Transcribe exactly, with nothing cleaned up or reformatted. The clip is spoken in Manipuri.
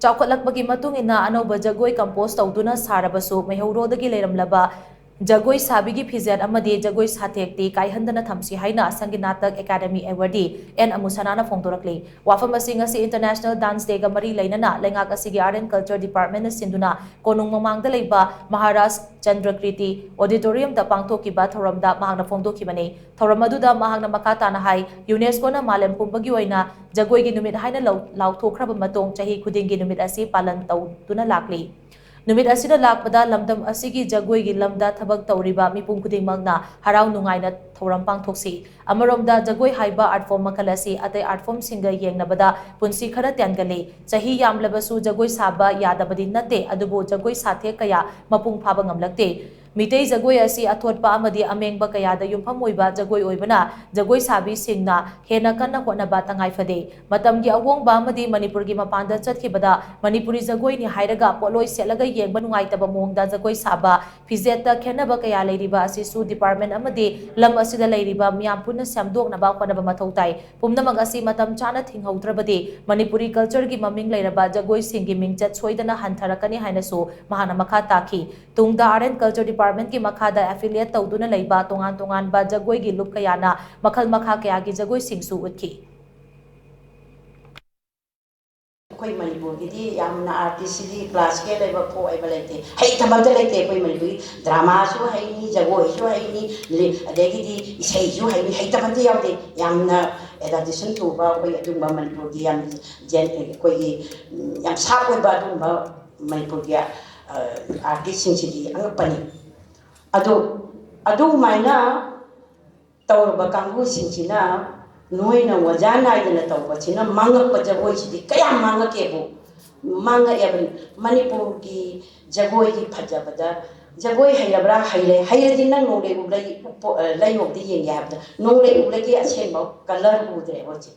ꯆꯥꯎꯈꯠꯂꯛꯄꯒꯤ ꯃꯇꯨꯡ ꯏꯟꯅ ꯑꯅꯧꯕ ꯖꯒꯣꯏ ꯀꯝꯄꯣꯖ ꯇꯧꯗꯨꯅ ꯁꯥꯔꯕꯁꯨ, ꯃꯩꯍꯧꯔꯣꯗꯒꯤ ꯂꯩꯔꯝꯂꯕ ꯖꯒꯣꯏ ꯁꯥꯕꯤꯒꯤ ꯐꯤꯖꯦꯠ ꯑꯃꯗꯤ ꯖꯒꯣꯏ ꯁꯥꯊꯦꯛꯇꯤ ꯀꯥꯏꯍꯟꯗꯅ ꯊꯝꯁꯤ ꯍꯥꯏꯅ ꯁꯪꯒꯤꯠ ꯅꯥꯇꯛ ꯑꯦꯀꯥꯗꯃꯤ ꯑꯦꯋꯥꯔꯗꯤ ꯑꯦꯟ ꯑꯃꯨꯁꯅꯥꯅ ꯐꯣꯡꯗꯣꯔꯛꯂꯤ꯫ ꯋꯥꯐꯝ ꯑꯁꯤ ꯉꯁꯤ International Dance Day ꯒ ꯃꯔꯤ ꯂꯩꯅꯅ ꯂꯩꯉꯥꯛ ꯑꯁꯤꯒꯤ Art and Culture Department ꯅ ꯁꯤꯟꯗꯨꯅ ꯀꯣꯅꯨꯡ ꯃꯃꯥꯡꯗ ꯂꯩꯕ ꯃꯍꯥꯔꯥꯖ ꯆꯟꯗ꯭ꯔꯀ꯭ꯔꯤꯇꯤ Auditorium ꯗ ꯄꯥꯡꯊꯣꯛꯈꯤꯕ ꯊꯧꯔꯝꯗ ꯃꯍꯥꯛꯅ ꯐꯣꯡꯗꯣꯛꯈꯤꯕꯅꯤ꯫ ꯊꯧꯔꯝ ꯑꯗꯨꯗ ꯃꯍꯥꯛꯅ ꯃꯈꯥ ꯇꯥꯅ ꯍꯥꯏ, ꯌꯨꯅꯦꯁꯀꯣꯅ ꯃꯥꯂꯦꯝ ꯄꯨꯝꯕꯒꯤ ꯑꯣꯏꯅ ꯖꯒꯣꯏꯒꯤ ꯅꯨꯃꯤꯠ ꯍꯥꯏꯅ ꯂꯥꯎ-, ꯂꯥꯎꯊꯣꯛꯈ꯭ꯔꯕ ꯃꯇꯨꯡ ꯆꯍꯤ ꯈꯨꯗꯤꯡꯒꯤ ꯅꯨꯃꯤꯠ ꯑꯁꯤ ꯄꯥꯂꯟ ꯇꯧꯗꯨꯅ ꯂꯥꯛꯂꯤ꯫ ꯅꯨꯃꯤꯠ ꯑꯁꯤꯗ ꯂꯥꯛꯄꯗ ꯂꯝꯗꯝ ꯑꯁꯤꯒꯤ ꯖꯒꯣꯏꯒꯤ ꯂꯝꯗ ꯊꯕꯛ ꯇꯧꯔꯤꯕ ꯃꯤꯄꯨꯝ ꯈꯨꯗꯤꯡꯃꯛꯅ ꯍꯔꯥꯎ ꯅꯨꯡꯉꯥꯏꯅ ꯊꯧꯔꯝ ꯄꯥꯡꯊꯣꯛꯁꯤ꯫ ꯑꯃꯔꯣꯝꯗ ꯖꯒꯣꯏ ꯍꯥꯏꯕ art form ꯃꯈꯜ ꯑꯁꯤ ꯑꯇꯩ art form ꯁꯤꯡꯒ ꯌꯦꯡꯅꯕꯗ ꯄꯨꯟꯁꯤ ꯈꯔ ꯇꯦꯟꯒꯜꯂꯤ꯫ ꯆꯍꯤ ꯌꯥꯝꯂꯕꯁꯨ ꯖꯒꯣꯏ ꯁꯥꯕ ꯌꯥꯗꯕꯗꯤ ꯅꯠꯇꯦ, ꯑꯗꯨꯕꯨ ꯖꯒꯣꯏ ꯁꯥꯊꯦꯛ ꯀꯌꯥ ꯃꯄꯨꯡ ꯐꯥꯕ ꯉꯝꯂꯛꯇꯦ꯫ ꯃꯤꯇꯩ ꯖꯒꯣꯏ ꯑꯁꯤ ꯑꯊꯣꯠꯄ ꯑꯃꯗꯤ ꯑꯃꯦꯡꯕ ꯀꯌꯥꯗ ꯌꯨꯝꯐꯝ ꯑꯣꯏꯕ ꯖꯒꯣꯏ ꯑꯣꯏꯕꯅ ꯖꯒꯣꯏ ꯁꯥꯕꯤꯁꯤꯡꯅ ꯍꯦꯟꯅ ꯀꯟꯅ ꯍꯣꯠꯅꯕ ꯇꯉꯥꯏ ꯐꯗꯦ꯫ ꯃꯇꯝꯒꯤ ꯑꯍꯣꯡꯕ ꯑꯃꯗꯤ ꯃꯅꯤꯄꯨꯔꯒꯤ ꯃꯄꯥꯟꯗ ꯆꯠꯈꯤꯕꯗ ꯃꯅꯤꯄꯨꯔꯤ ꯖꯒꯣꯏꯅꯤ ꯍꯥꯏꯔꯒ ꯄꯣꯠꯂꯣꯏ ꯁꯦꯠꯂꯒ ꯌꯦꯡꯕ ꯅꯨꯡꯉꯥꯏꯇꯕ ꯃꯑꯣꯡꯗ ꯖꯒꯣꯏ ꯁꯥꯕ, ꯐꯤꯖꯦꯠꯇ ꯈꯦꯠꯅꯕ ꯀꯌꯥ ꯂꯩꯔꯤꯕ ꯑꯁꯤꯁꯨ department ꯑꯃꯗꯤ ꯂꯝ ꯑꯁꯤꯗ ꯂꯩꯔꯤꯕ ꯃꯤꯌꯥꯝ ꯄꯨꯟꯅ ꯁꯦꯝꯗꯣꯛꯅꯕ ꯍꯣꯠꯅꯕ ꯃꯊꯧ ꯇꯥꯏ꯫ ꯄꯨꯝꯅꯃꯛ ꯑꯁꯤ ꯃꯇꯝ ꯆꯥꯅ ꯊꯤꯡꯍꯧꯗ꯭ꯔꯕꯗꯤ ꯃꯅꯤꯄꯨꯔꯤ culture ꯒꯤ ꯃꯃꯤꯡ ꯂꯩꯔꯕ ꯖꯒꯣꯏꯁꯤꯡꯒꯤ ꯃꯤꯡꯆꯠ ꯁꯣꯏꯗꯅ ꯍꯟꯊꯔꯛꯀꯅꯤ ꯍꯥꯏꯅꯁꯨ ꯃꯍꯥꯛꯅ ꯃꯈꯥ ꯇꯥꯈꯤ꯫ ꯇꯨꯡꯗ Art and Culture Department ꯀꯤ ꯃꯈꯥꯗ affiliate ꯇꯧꯗꯨꯅ ꯂꯩꯕ ꯇꯣꯉꯥꯟ ꯇꯣꯉꯥꯟꯕ ꯖꯒꯣꯏꯒꯤ ꯂꯨꯞ ꯀꯌꯥꯅ ꯃꯈꯜ ꯃꯈꯥ ꯀꯌꯥꯒꯤ ꯖꯒꯣꯏꯁꯤꯡꯁꯨ ꯎꯠꯈꯤ꯫ ꯑꯩꯈꯣꯏ ꯃꯅꯤꯄꯨꯔꯒꯤꯗꯤ ꯌꯥꯝꯅ artist ꯁꯤꯗꯤ classical ꯑꯣꯏꯕ, folk ꯑꯣꯏꯕ ꯂꯩꯇꯦ, ꯍꯩꯇꯕ ꯑꯝꯇ ꯂꯩꯇꯦ꯫ ꯑꯩꯈꯣꯏ ꯃꯅꯤꯄꯨꯔꯒꯤ drama ꯁꯨ ꯍꯩꯅꯤ, ꯖꯒꯣꯏꯁꯨ ꯍꯩꯅꯤ, ꯂꯤ-, ꯑꯗꯒꯤꯗꯤ ꯏꯁꯩꯁꯨ ꯍꯩꯅꯤ, ꯍꯩꯇꯕ ꯑꯝꯇ ꯌꯥꯎꯗꯦ꯫ ꯌꯥꯝꯅ adaptation ꯇꯧꯕ ꯑꯩꯈꯣꯏ ꯑꯗꯨꯒꯨꯝꯕ ꯃꯅꯤꯄꯨꯔꯒꯤ ꯌꯥꯝ ꯖꯦꯟ-, ꯑꯩꯈꯣꯏꯒꯤ, ꯎꯝ, ꯌꯥꯝ sharp ꯑꯣꯏꯕ ꯑꯗꯨꯒꯨꯝꯕ ꯃꯅꯤꯄꯨꯔꯒꯤ, ꯑ, artist ꯁꯤꯡꯁꯤꯗꯤ ꯑꯉꯛꯄꯅꯤ꯫ ꯑꯗꯨ, ꯑꯗꯨꯃꯥꯏꯅ ꯇꯧꯔꯕ ꯀꯥꯡꯕꯨꯁꯤꯡꯁꯤꯅ ꯅꯣꯏꯅ ꯑꯣꯖꯥ ꯅꯥꯏꯗꯅ ꯇꯧꯕꯁꯤꯅ ꯃꯥꯡꯉꯛꯄ ꯖꯒꯣꯏꯁꯤꯗꯤ ꯀꯌꯥꯝ ꯃꯥꯡꯉꯛꯀꯦꯕꯨ, ꯃꯥꯡꯉꯛꯑꯦꯕ꯫ ꯃꯅꯤꯄꯨꯔꯒꯤ ꯖꯒꯣꯏꯒꯤ ꯐꯖꯕꯗ, ꯖꯒꯣꯏ ꯍꯩꯔꯕ꯭ꯔꯥ? ꯍꯩꯔꯦ꯫ ꯍꯩꯔꯗꯤ ꯅꯪ ꯅꯣꯡꯂꯩ ꯎꯞꯂꯩ ꯎꯞꯄ-, ꯑ, ꯂꯩꯌꯣꯡꯗ ꯌꯦꯡꯒꯦ ꯍꯥꯏꯕꯗ ꯅꯣꯡꯂꯩ ꯎꯞꯂꯩꯒꯤ ꯑꯁꯦꯡꯕ colour ꯎꯗ꯭ꯔꯦꯕ ꯍꯧꯖꯤꯛ꯫